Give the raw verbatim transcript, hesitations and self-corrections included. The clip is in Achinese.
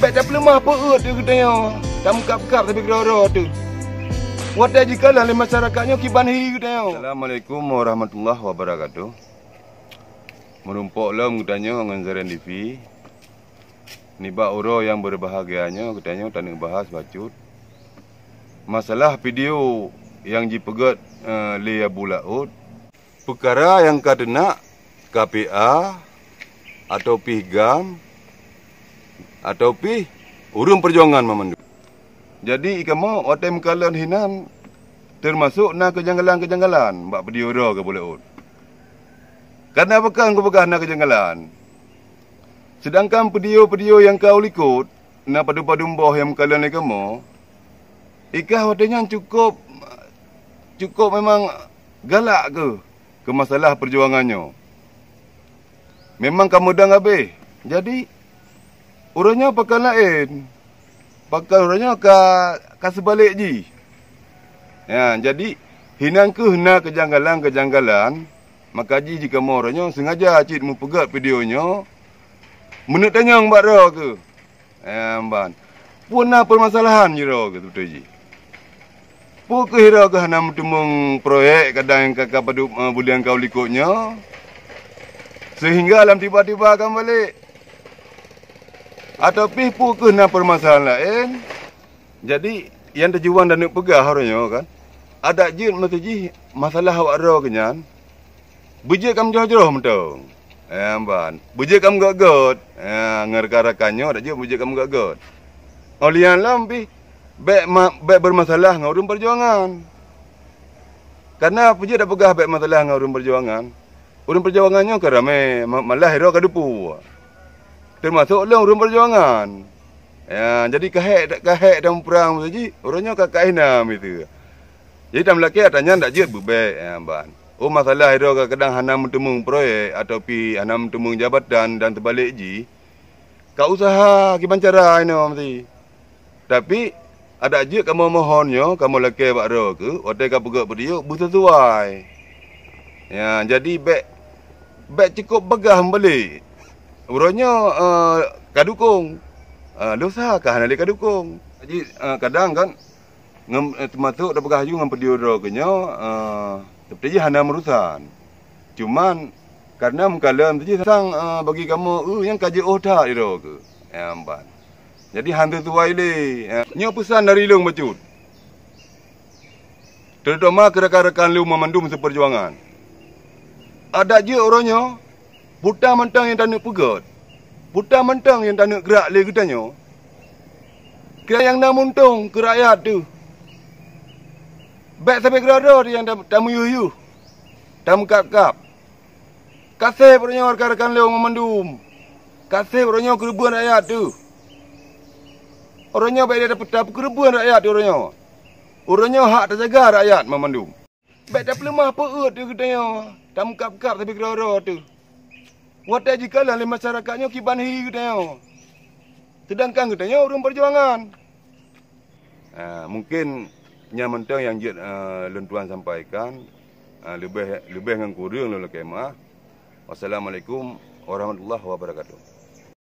Bèk tapeuleumah peuet teuh geutanyoe, tameukab-kab sabe keudroe-droe teuh. Watèe jikalon lé masyarakat nyoe kiban hi geutanyoe. Assalamualaikum warahmatullahi wabarakatuh. Meurumpok lom geutanyoe ngon Zaren T V. Nibak uroe nyang beubahgia nyoe geutanyoe taneuk bahas bacut masalah video nyang jipeugèt, eh, lé Abu Laôt. Peukara nyang ka teunak K P A, atawa pih GAM, atawa pih ureueng peujuangan banmandum. Jadi, kamoe watèe meukalon hinan, teumasok na keujanggalan-keujanggalan bak video droe keu Abu Laôt. Kareuna pakon kupeugah na keujanggalan? Seudangkan video-video nyang ka u likot, na padum-padum boh nyang meukalon lé kamoe, i kah watèe nyan cukôp, cukôp memang galak keuh keu masalah peujuangan nyoe. Memang ka meudong habéh. Jadi, uroe nyoe pakon laén. Pakon uroe nyoe ka, ka seubalek jih. Ya, jadi, hinan keuh na keujanggalan-keujanggalan, maka jih jikamoe uroe nyoe seungaja cit meupeugèt video nyoe, meuneuk tanyong bak droe keuh. Nyang ban. Peue na peumasalahan jih droe keuh teubeutôi jih? Peue keuh droe keuh hana meuteumeung proyek kadang nyang ka, ka padub, eh, buleuen ka u likot nyoe, seuhingga lam tiba-tiba ka meubalek? Atawa pih peue keuh na peumasalahan laén? Jadi, nyang tujuan taneuk peugah uroe nyoe kan, adak jeuet meuseujih masalah awak droe keuh nyan, beujeuet ka meujroh-jroh mantong. Nyang ban, beujeuet ka meugöt-göt. Ya, ngon rakan-rakan nyoe adak jeuet beujeuet ka meugöt-göt. Óh lheueh nyan lom pih, bèk ma-, bèk beumasalah ngon ureueng peujuangan. Kareuna peue jeuet tapeugah bèk masalah ngon ureueng peujuangan? Ureueng peujuangan nyoe ka ramè, ma-, malah droe ka dupeue. Teumasok lôn ureueng peujuangan. Ya, jadi ka hék, ka hék dan prang meuseujih, uroe nyoe ka, ka hina miseue. Jadi, tameulakèe atra nyan dak jeuet beubèk, ya, ban. Oh, masalah droe ka kadang hana meuteumeung proyek atawa pih hana meuteumeung jabatan dan seubalek jih, ka useuha kiban cara inoe meusti. Tapi, adak jeuet kamoe mohon nyoe, kamoe lakèe bak droe keuh, watèe ka peugöt video, beuseusuai. Ya, jadi bèk, bèk cukôp bagaih meubalek. Uroe nyoe, eh, ka dukong. Eh, lôn useuha ka hana lé ka dukong. Jadi, eh, kadang kan, ngon, eh, teumasok tapeugah aju ngon video droe keuh nyoe, eh, seperti jih hana meurusan. Cuman, kareuna meukalon teuh jih sang, eh, bagi kamoe, eh, nyang ka jiôh that droe keuh. Nyang ban. Jadi, han seusuai lé. Eh, nyoe peusan dari lôn bacut. Terutama keu rakan-rakan lôn banmandum seupeujuangan. Adak jeuet uroe nyoe, peue mantong nyang taneuk peugöt, peue mantong nyang taneuk grak lé geutanyoe, keu nyang na meuuntông keu rakyat teuh. Bèk sabe keudroe-droe nyang ta-, tameuyueh-yueh, tameukab-kab. Ka sép uroe nyoe rakan-rakan lôn banmandum. Ka sép uroe nyoe keureubeuen rakyat teuh. Uroe nyoe bèk lé tapeu-, tapeukeureubeuen rakyat teuh uroe nyoe. Uroe nyoe hak tajaga rakyat banmandum. Bèk tapeuleumah peuet teuh geutanyoe, tameukab-kab sabe keudroe-droe teuh. Watèe jikalon lé masyarakat nyoe kiban hi geutanyoe, seudangkan geutanyoe ureueng peujuangan. Ah, mungken nyan mantong nyang jeuet, ah, lôn tuan sampaikan. Ah, leubeh, leubeh ngon kureueng lôn lakèe meu'ah. Wassalamualaikum warahmatullahi wabarakatuh.